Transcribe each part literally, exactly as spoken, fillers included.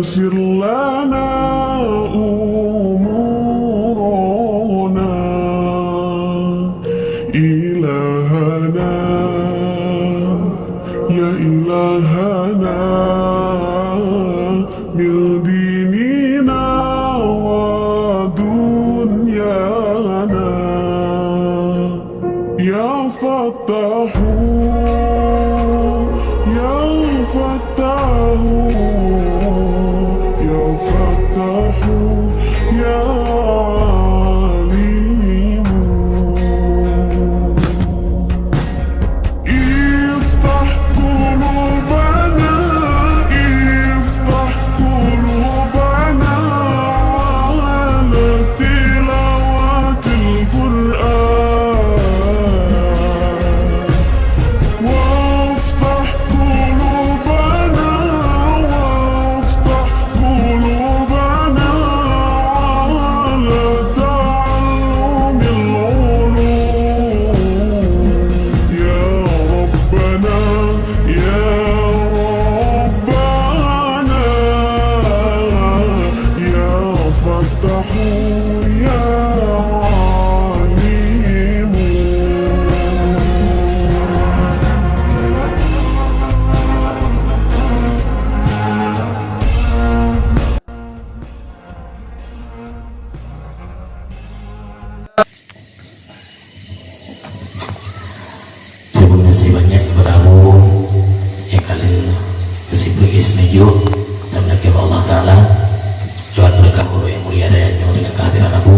يسر لنا أمورنا إلهنا، يا إلهنا، من ديننا ودنيانا. يا فتاح، يا فتاح، يا فتاح، يا عليم. افتح قلوبنا، افتح قلوبنا على تلاوة القرآن. وافتح قلوبنا، وافتح قلوبنا على تعلم العلوم. يا ربنا، يا ربنا، يا فتاح، يا عليم. Terima kasih banyak kepada Abu nyang ka lheueh geusibeuet seuneujuek dan meulakée bak Allah Taala. Lewat beureukat guru nyang mulia dan nyoe deungon kehadiran Abu,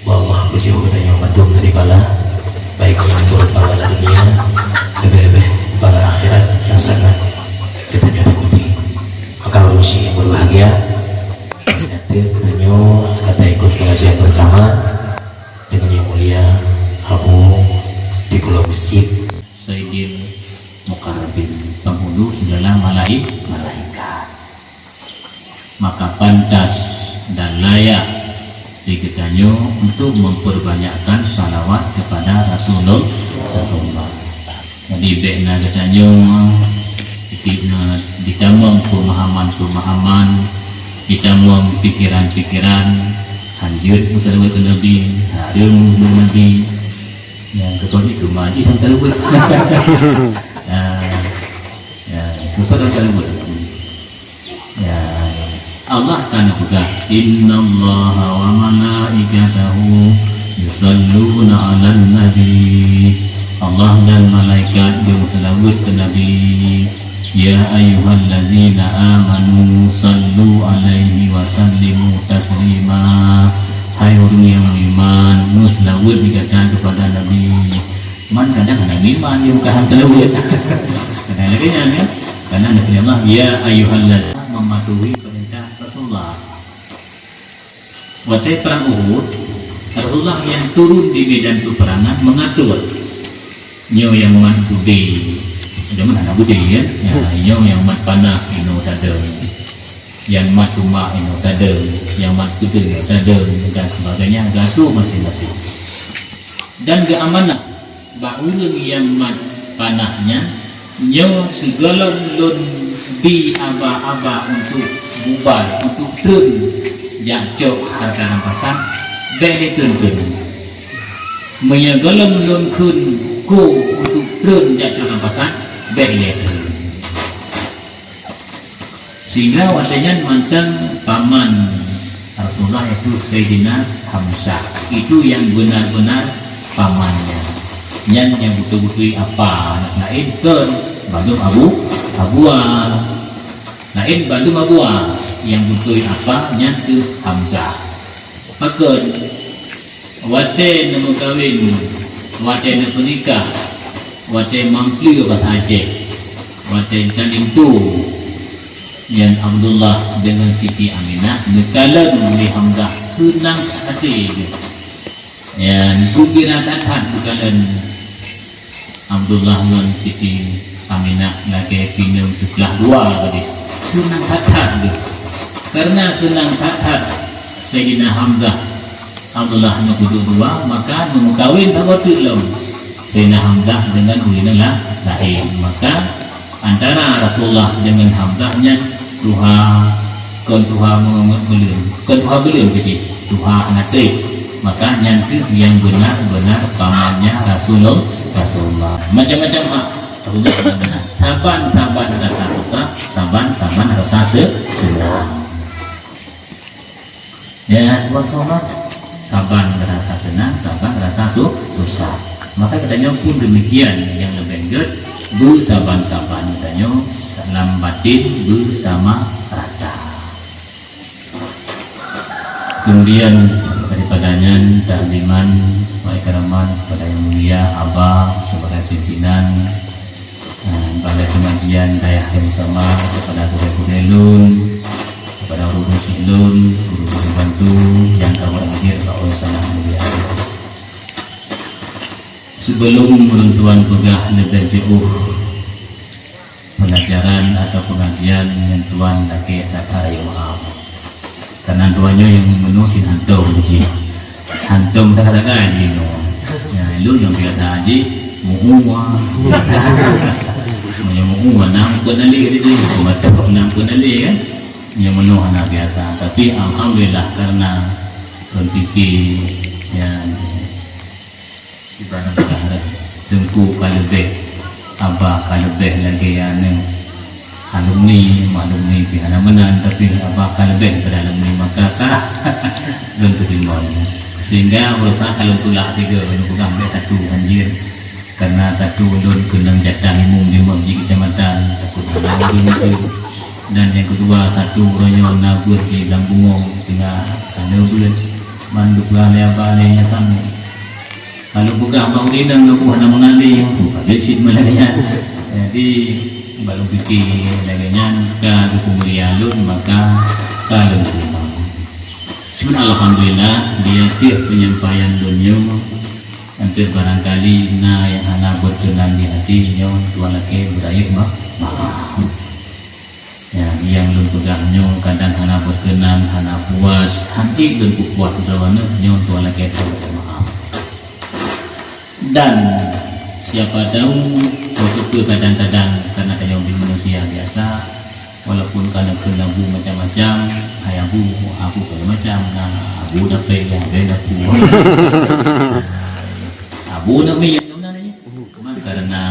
bak Allah beujiôh geutanyoe mandum dari bala, baik nyang beureukat bala dunia, leubeh-leubeh bala akhirat nyang sangat geutanyoe takuti. Maka ureueng syik nyang berbahagia, siat geutanyoe akan taikot pengajian bersama dengan yang mulia Abu di Pulau Mesjid. Sayyidil Muqarrabin, penghulu segala malai-, malaikat. Maka pantas dan layak di geutanyoe untuk memperbanyakkan salawat kepada Rasulul-, Rasulullah. Jadi, bék na geutanyoe, bék na ditamong peumahaman-peumahaman, ditamong pikiran-pikiran, hanjeuet meusalawat keu Nabi, hareuem keu Nabi. Nyang keu soe jih teuma jih sang saleubeut. Ah, ya, keu soe sang saleubeut. Ya, Allah ka neupeugah, "Innallaha wa malaikatahu yusalluna 'alan nabi." Allah dan malaikat geumeusalaweuet keu Nabi. "Ya ayyuhallazina amanu sallu 'alaihi wa sallimu taslima." Hai ureuëng nyang meuiman, meuseulaweuet di gata keupada Nabi. Man kadang hana meuiman, dia bukan hana seulaweuet. Kadang lagée nyan, ya. Karena Nabi Allah, "Ya ayyuhallazina," mematuhi perintah Rasulullah. Watée perang Uhud, Rasulullah nyang turun di medan peperangan mengatur. Nyoe nyang mat budé, jameun hana budé, ya. Ya, nyoe nyang mat panah inoe tadong. Nyang mat tumak inoe tadong, nyang mat keudeueng inoe tadong dan sebagainya, geuatur masing-masing. Dan geuamanah bak ureuëng nyang mat panah nyan, "Nyoe sigohlom lôn bi aba-aba untuk bubar, untuk treun jak cok hareuta rampasan, bék lé treun-treun. Meunyoe gohlom lôn kheun ko untuk treun jak cok rampasan, bék lé treun." Sehingga watée nyan mantong paman Rasulullah, yaitu Saidina Hamzah. Itu yang benar-benar pamannya. Nyan nyang beutôi-beutôi apa, laén kon bandum Abu, Abu Wal. Laén bandum Abu Wal, nyang beutôi apa nyan keuh Hamzah. Pakon? Watée neumeukawen, watée neupeunikah, watée mampleue basa Aceh, watée tan linto, nyan Abdullah deungon Siti Aminah neukalon lé Hamzah, seunang that até geuh. Nyan geumbira that-that geukalon Abdullah ngon Siti Aminah lagée pineum teuplah dua tadi. Seunang that-that geuh. Karena seunang that-that Saidina Hamzah, Abdullah nyoe peuduek dua, maka neumeukawen saboh teuk lom Saidina Hamzah deungon ureuëng la-, laén. Maka antara Rasulullah deungon Hamzah nyan tuha Kon tuha meungeut-meungeut beuleuen, kon tuha beuleuen keu jih, tuha hana treb. Maka nyan kheueh nyang beunar-beunar pamannya Rasulul-, Rasulullah. Macam-macam hak. Saban-saban rasa susah, saban-saban rasa se-, seunang. Ya, puasa mah saban rasa seunang, saban rasa su-, susah. Maka geutanyoe pun demikian, nyang leubeh gét, beusaban-saban geutanyoe lam batin beusama rata. Kemudian daripada nyan, takliman wa ikraman kepada Yang Mulia Aba sebagai pimpinan, eh, balai pengajian dayah yang sama, kepada gurée-gurée lôn, kepada guru-guru lôn, guru-guru bantu yang kawan hadir bak ulôn sangat mulia. Sebelum ulôn tuan peugah leubeh jeuh pelajaran atau pengajian nyang tuan lakée that-that rayeuk maaf. Karena tuan nyoe nyang meunoe sit hantom jih. Hantom that-that jinoe. Ya, lôn nyang biasa jih mu'ue. Nyang mu'ue na peunaléh jih, meutoh na peunaléh kan. Nyang meunoe hana biasa. Tapi alhamdulillah karena lôn pike, ya, Ibarat Teungku ka leubeh, Aba ka leubeh lagée aneuk alumni, alumni pih hana meunan, tapi Aba ka leubeh daripada alumni, maka ka lôn teurimong. Sehingga berusaha ka lôn tulak tiga, lôn peugah bèk satu hanjeuet. Karena satu, ulôn keunong jatah imum di masjid kecamatan, takut hana ureueng itu. Dan yang kedua, satu, uroe nyoe na beuet di Blang Bungong, tinggai sana beuet. Mandum lé Aba lé nyang sama. Kalau peugah bak ureueng inong geuh hana meungaléng, tu ka beusit meulayan. Jadi, bak lôn pike lagèe nyan, ka geupeumulia lôn, maka ka lôn teurimong. Cuma alhamdulillah, di akhir penyampaian lôn nyoe, hampir barangkali na nyang hana beukeunan di até nyoe, tuan lakèe beurayeuk ma-, maaf. Ya, nyang lôn peugah nyoe kadang hana beukeunan, hana puas, han ék lôn peupuas droeneuh nyoe, tuan lakèe tuan maaf. Dan siapa tahu, suatu ketika kadang-kadang karena tanyoe manusia biasa, walaupun ka neukheun lagu macam-macam, hai Abu, Abu macam-macam, na Abu dapet, ya, dapet Abu. Abu nak mie, ya, mana ni? Cuma karena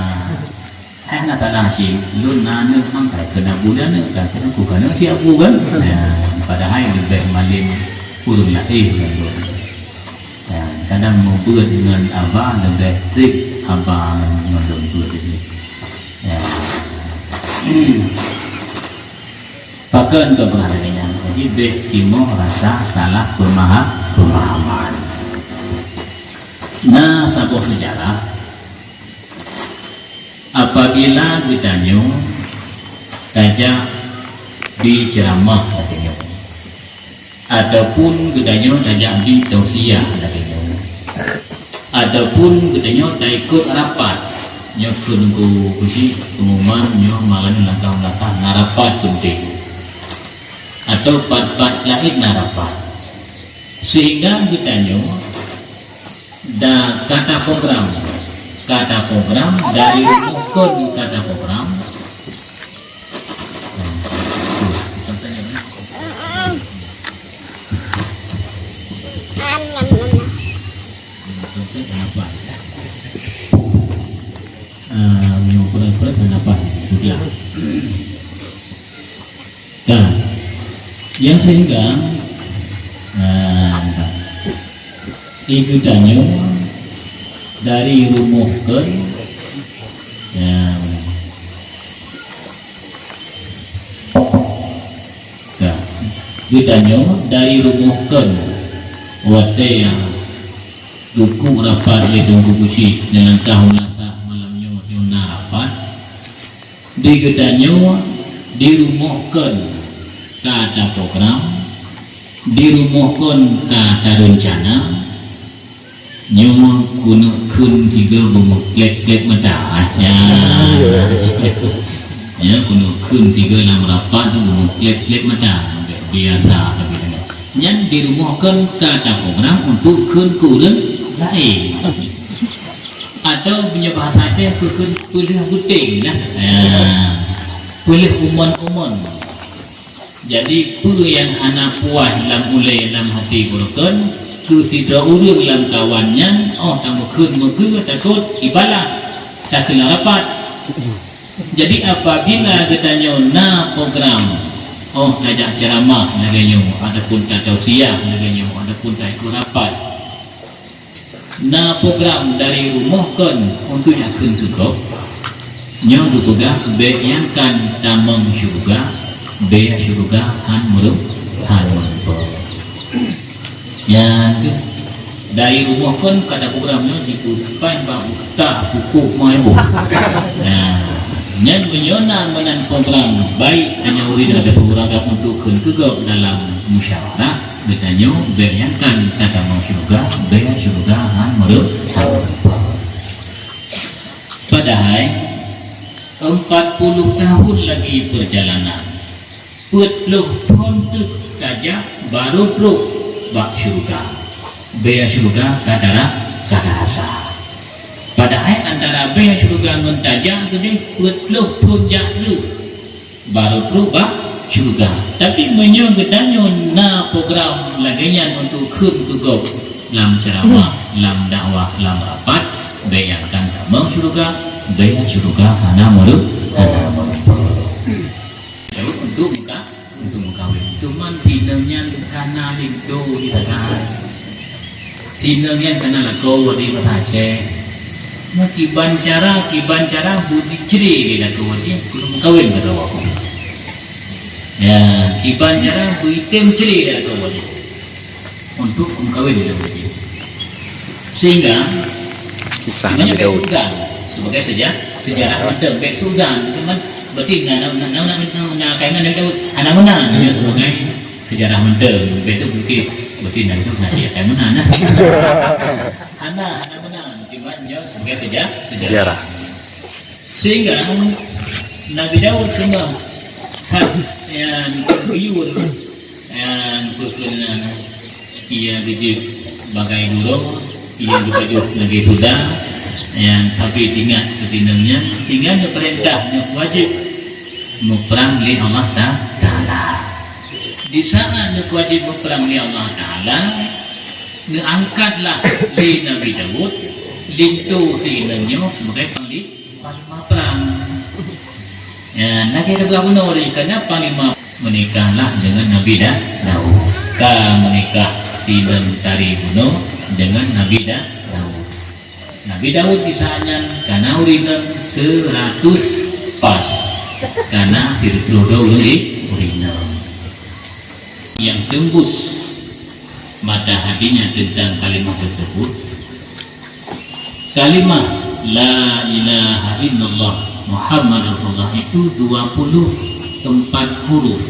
Hai na salah cit, lôn na aneuk mangkai keunan buleuen aneuk kan, keunan ku keunan si Abu kan. Ya, padahai leubeh malem ureueng laén ngon lôn. Ya, kadang meubeuet ngon Aba leubeh trép Aba ngon lôn beuet nyoe. Ya. Pakon keu peungajaran nyan, jadi bèk timoh rasa salah peumaha-, peumahaman. Na saboh seujarah, apabila geutanyoe tajak di ceuramah lagèe nyoe, ataupun geutanyoe tajak di tausiah lagèe nyoe, ataupun geutanyoe taikot rapat, nyoe keu Teungku Kuchik pengumuman nyoe malam nyoe langkah meulasah na rapat penting, atau pat-pat laén na rapat, sehingga geutanyoe Da kata program. Kata program dari rumoh kon kata program. Ah, meunyoe peureuet-peureuet hana paih, sudah. Kan? Nyang sehingga, ah, ibu tanyoe dari rumoh kon, ya, kan? Geutanyoe dari rumoh kon, watèe nyang geukuek rapat lé Teungku Kuchik, dan langkah meulasah malam nyoe, nyoe na rapat. Di geutanyoe di rumoh kon ka taprogram, di rumoh kon ka tareuncana, nyoe keuneuk kheun sigoe beumeukleb-kleb mata. Ah, ya. Ya, keuneuk kheun sigoe lam rapat tu beumeukleb-kleb mata. Biasa sabe nyan. Nyan di rumoh kon ka taprogram untuk kheun keu ureueng laén. Atau meunyoe bahasa Aceh, kheun peuleueh geuténg lah. Ya. Peuleueh umon-umon. Jadi, peue nyang hana puas lam ulée lam até geutanyoe, keu sidroe ureuëng lam kawan nyan, óh tameukheun meugeue takot ibalah, takheun rapat. Jadi, apabila geutanyoe na program, óh tajak ceuramah lagée nyoe, ataupun tatausiah lagée nyoe, ataupun taikot rapat, na program dari rumoh kon untuk jak kheun keu gob, nyoe geupeugah bék nyang kan tamong syeuruga, bék syeuruga han meureu-, han meureumpok. Nyan keuh, dari rumoh kon ka ada program nyoe jipeupan bak utak pukuk mai boh. Nah, nyan meunyoe na meunan program baik, tanyoe ureuëng ada program untuk kheun keu gob dalam musyawarah, geutanyoe bék nyang kan tatamong syeuruga, bék syeuruga han meureu-, han meureumpok. Padahai empat puluh tahun lagi perjalanan. Peuet ploh thon teuk tajak barô trok bak syeuruga. Bék syeuruga ka tara-, ka tarasa. Padahai antara bék syeuruga ngon tajak keudeh peuet ploh thon jak treuk barô trok bak syeuruga. Tapi meunyoe geutanyoe na program lagée nyan untuk kheun keu gob lam ceuramah, lam dakwah, lam rapat, bék nyang kan tamong syeuruga, bék syeuruga hana meureu-, hana meureumpok. Lalu untuk muka, untuk meukawen. Cuman si inong nyan kana linto di sana. Si inong nyan kana lakoe di masa Aceh. Nah, kiban cara, kiban cara budi cre di lakoe nyan, keuneuk meukawen keu lakoe. Ya, kiban cara beuitem cre di lakoe nyan. Untuk meukawen di lakoe nyan. Sehingga kisah Nabi Daud. Sebagai sejarah, sejarah mantong, bék sudan. Cuman, berarti na, na, na, na, na, na, kaiman Nabi Daud. Hana meunan, ya, sebagai sejarah mantong. Bék tu mungkin, berarti Nabi Daud masih akan meunan, nah. Hana, hana meunan. Cuman, ya, sebagai seja-, sejarah. Sejarah. Sehingga, Nabi Daud sehingga hak yang tergiur Nyang peukeunan ia geujeuet bagai gurong, ia geupajoh lagée suda, nyang tapi teuingat keu si inong nyan, sehingga neupeurintah, neuwajéb muprang lé Allah Ta-, Taala. Di saat neuwajéb muprang lé Allah Taala, neuangkatlah lé Nabi Daud linto si inong nyoe sebagai pangli-, Panglima perang. Ya, lagée teupeugah bunoe, karena panglima meunikahlah dengan Nabi Da-, Daud. Ka meunikah si inong tari bunoe dengan Nabi Da-, Daud. Nabi Daud di saat nyan kana ureuëng inong seuratus pas, kana sireutôh droe ureuëng inong. Yang tembus mata hatinya tentang kalimah tersebut, kalimah la ilaha illallah Muhammad Rasulullah itu dua puluh empat huruf.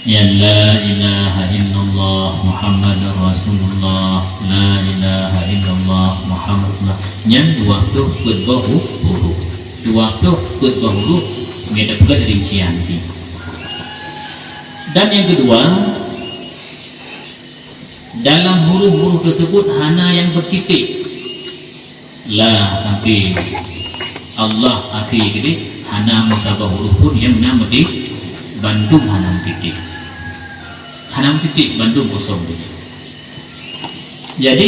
Ya, la ilaha illallah Muhammad Rasulullah, la ilaha illallah Muhammad Rasulullah. Nyan dua puluh peuet boh hu-, huruf. Dua puluh peuet boh huruf, nyan dapeuet rincian jih. Dan yang kedua, dalam huruf-huruf tersebut hana yang bertitik. La sampai Allah akhé keudeh hana meusaboh huruf pun nyang na meuti-, bandum hana meuti-tik. Hana meuti-tik, bandum kosong keudeh. Jadi,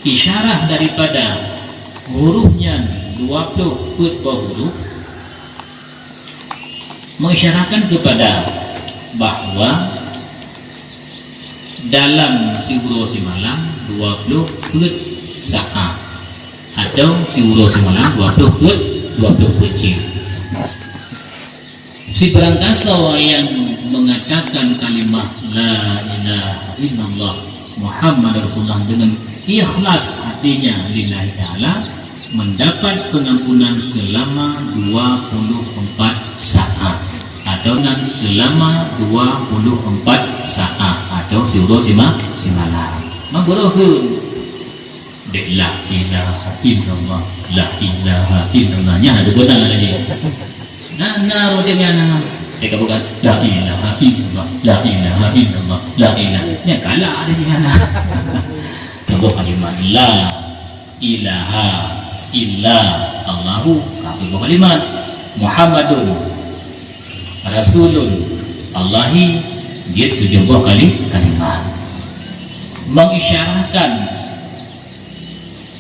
isyarah daripada huruf nyan dua ploh peuet boh huruf, mengisyaratkan kepada bahwa dalam siuroe simalam dua ploh peuet saat, atau siuroe simalam dua ploh peuet, dua ploh peuet jeuem. Sibarang gasoe yang mengatakan kalimah la ilaha illallah Muhammad Rasulullah dengan ikhlas hatinya lillahi ta'ala, mendapat pengampunan selama dua puluh empat saat, atau nan selama dua puluh empat saat, atau siuroe sima-, simalam. Meuguroh kheun, dek la ilaha illallah, la ilaha illallah. Nyan ada beuna lagi. Nah, nah, roh dengan, nah. Teka bukan, la ilaha illallah, la ilaha illallah, la ilaha. Nyan kalah ada di sana. Tambah kalimat la ilaha illa Allahu, ka peuet boh kalimat. Muhammadun Rasulun Allahi, jeuet tujoh boh kali-, kalimat. Mengisyaratkan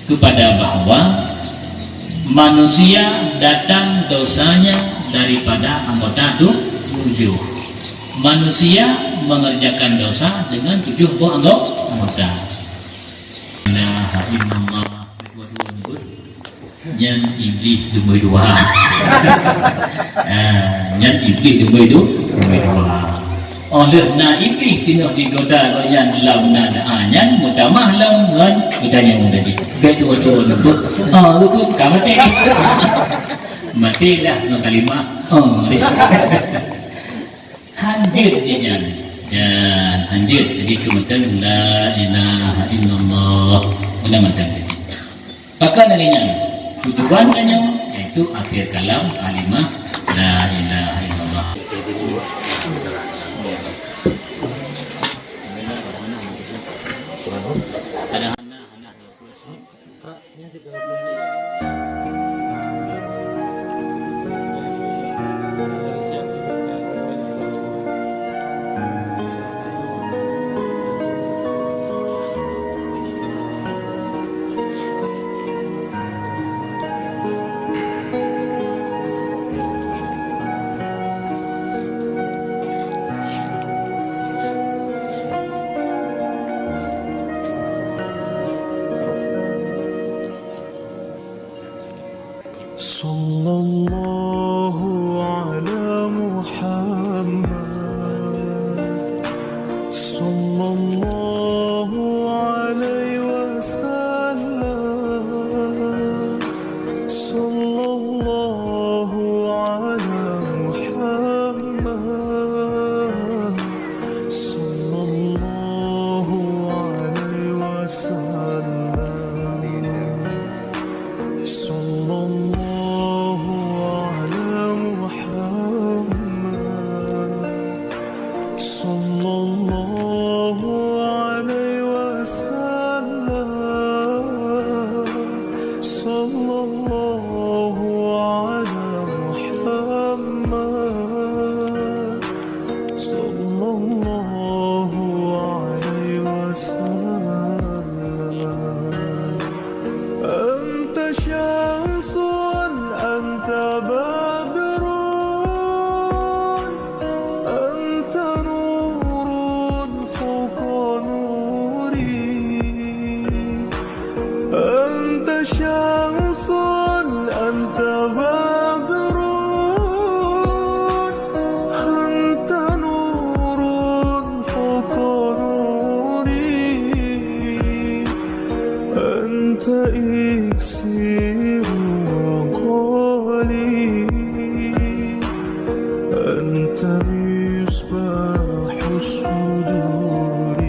kepada bahwa manusia datang dosanya daripada anggota tu-, tujuh. Manusia mengerjakan dosa dengan tujuh boh anggo-, anggota. La ilaha illallah. Nyan Iblih dumoi dua. Ah, nyan Iblih dumoi du-, dumoi dua. Oh, lheueh na Iblih tinoh digoda lom nyan lam na doa nyan, meutamah lom ngon geutanyong tadi. Bèk tuwo-tuwo neubeuet. Ah, beutôi, ka maté. Maté dah ngon kalimah. Oh, maté. Hanjeuet jih nyan. Dan hanjeuet jih keu mantong la ilaha illallah. Meunan mantong jih. Pakon lagèe nyan? Tujuan tanyoe yaitu akhir kalam kalimah la ilaha illallah. صلى الله على محمد، صلى الله عليه وسلم، صلى الله على محمد، صلى الله عليه وسلم. صلى الله على محمد، صلى الله عليه وسلم، صلى الله على محمد، صلى الله عليه وسلم. أنت شمس، أنت بدر، أنت نور فوق نوري. أنت شمس، أنت بدر، أنت نور فوق نوري. أنت إكسير عقلي، أنت مصباح الصدور.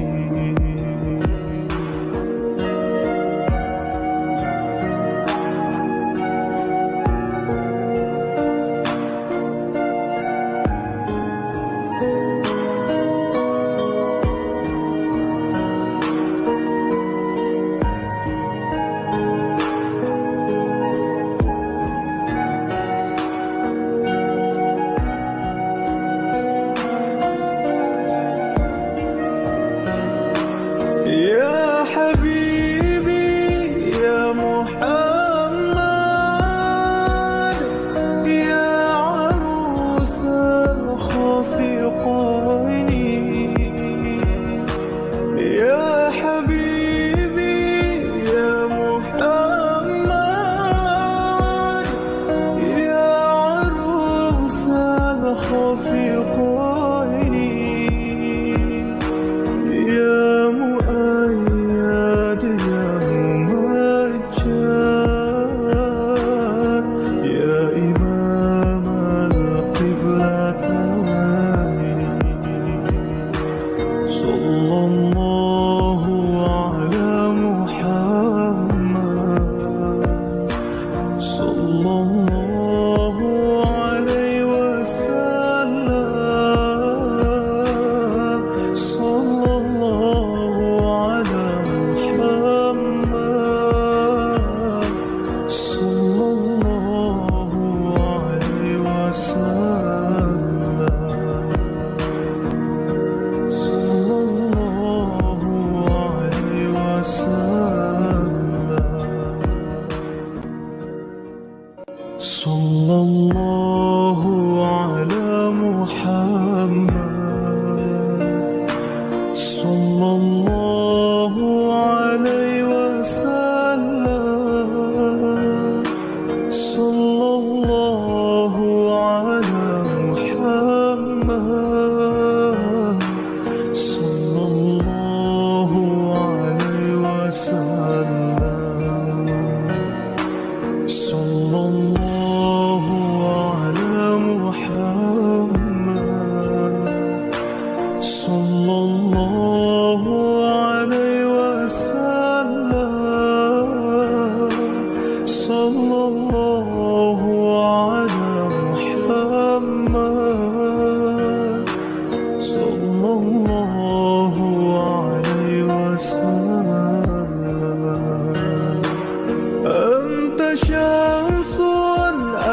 عليه وسلم. صلى الله على محمد. صلى الله عليه وسلم. أنت شمس،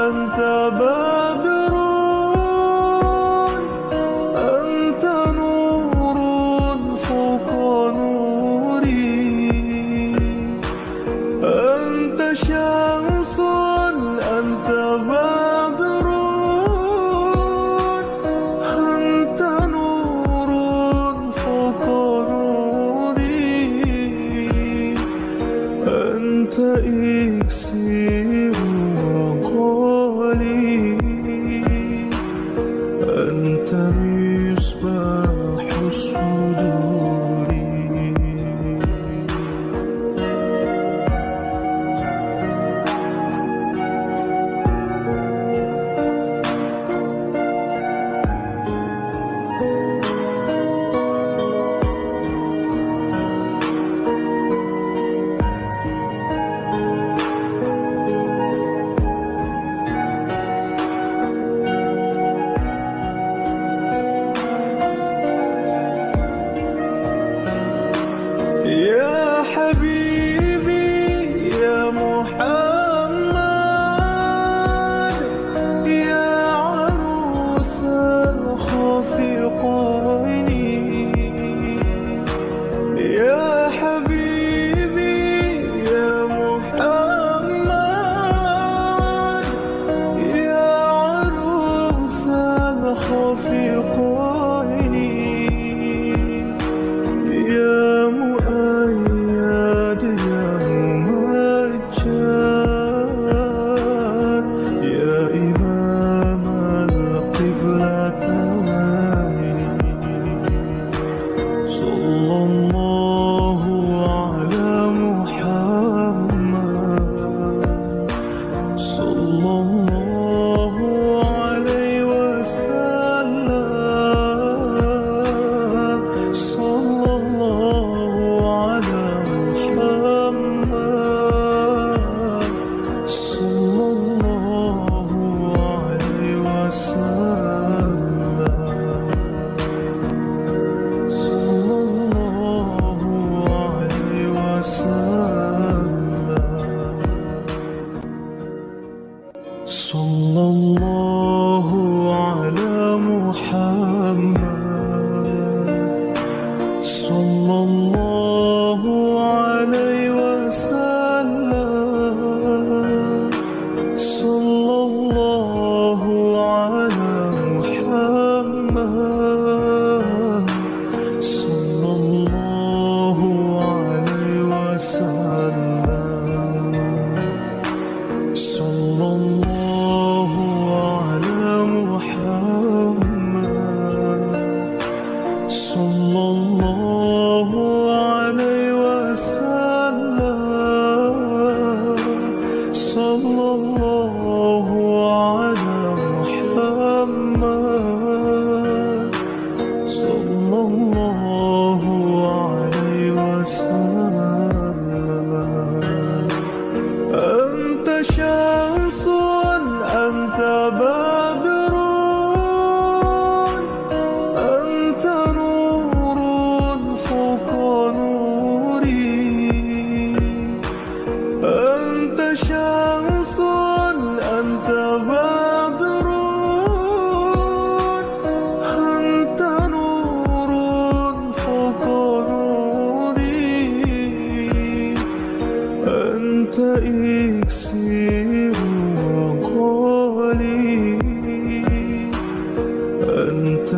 أنت بدر، أنت نور فوق نوري. أنت شمس، أنت بدر، أنت نور فوق نوري. أنت إكسير وقالي، أنت مصباح الصدور. يا حبيبي يا محمد، يا عروس الخفيقين. يا حبيبي يا محمد، يا عروس الخفيقين، يا مؤيد يا ممجد، يا إمام القبلتين. صلى الله على محمد، صلى الله عليه وسلم، صلى الله على محمد. صلى الله عليه وسلم. صلى الله عليه وسلم. صلى الله على محمد. صلى الله عليه وسلم. صلى الله على محمد. صلى الله عليه وسلم. صلى الله على محمد. صلى الله عليه وسلم. صلى الله على محمد. صلى الله عليه وسلم. أنت شمس، أنت بدر، أنت نور فوق نوري. أنت شمس، أنت بدر، أنت نور فوق نوري. أنت إكسير وقالي، أنت